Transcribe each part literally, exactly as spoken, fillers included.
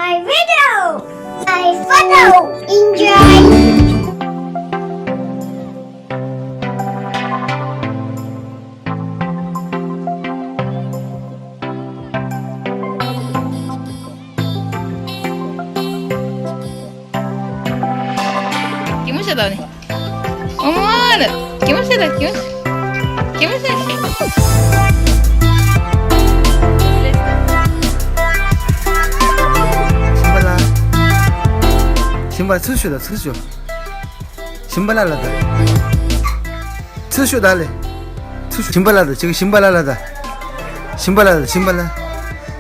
My video, my photo, enjoy. གད་མོ་བྱས་ད་ནི། ཨོ་མ་ན། གད་མོ་བྱས་ད། གད་མོ་བྱས། གད་མོ་བྱས། ཞིམ་པ་ལ། ཞིམ་པ་ཚུར་ཤོག་ད། ཚུར་ཤོག་ཞིམ་པ་ལ་ལ་ད། ཚུར་ཤོག་ད་ལེ། ཚུར་ཤོག་ཞིམ་པ་ལ་ད། ཅིག་ཞིམ་པ་ལ་ལ་ད། ཞིམ་པ་ལ་ལ། ཞིམ་པ་ལ།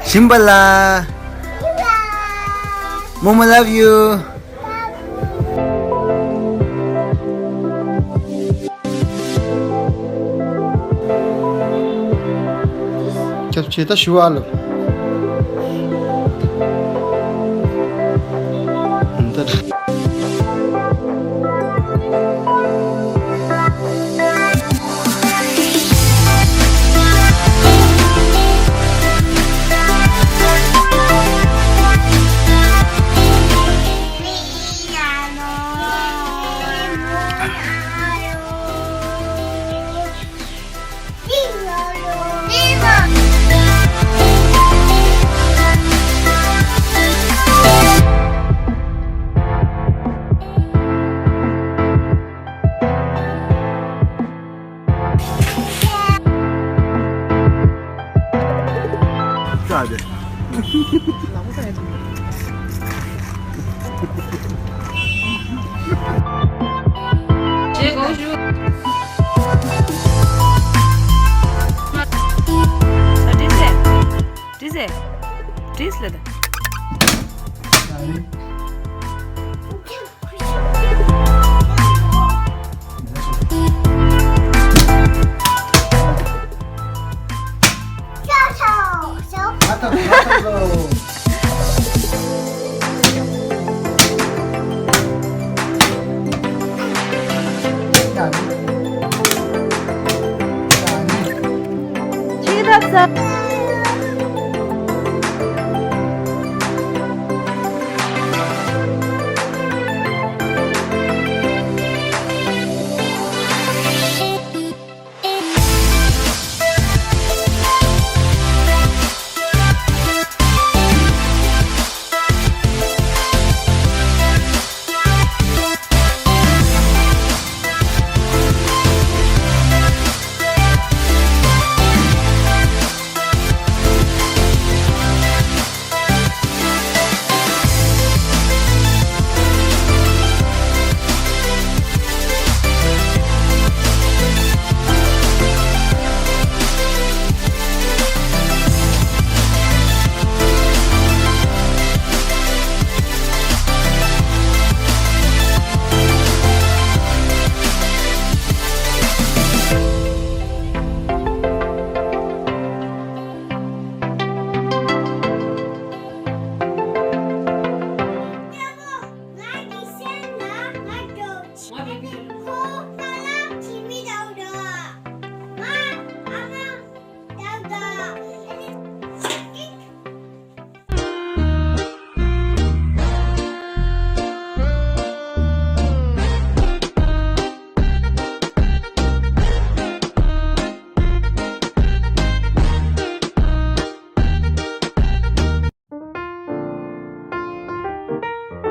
ཞིམ་པ་ལ། རྨོ་མོ་love you། ཁྱབ་ཆེ་ད་ཞུ་བ་ལ། འདི།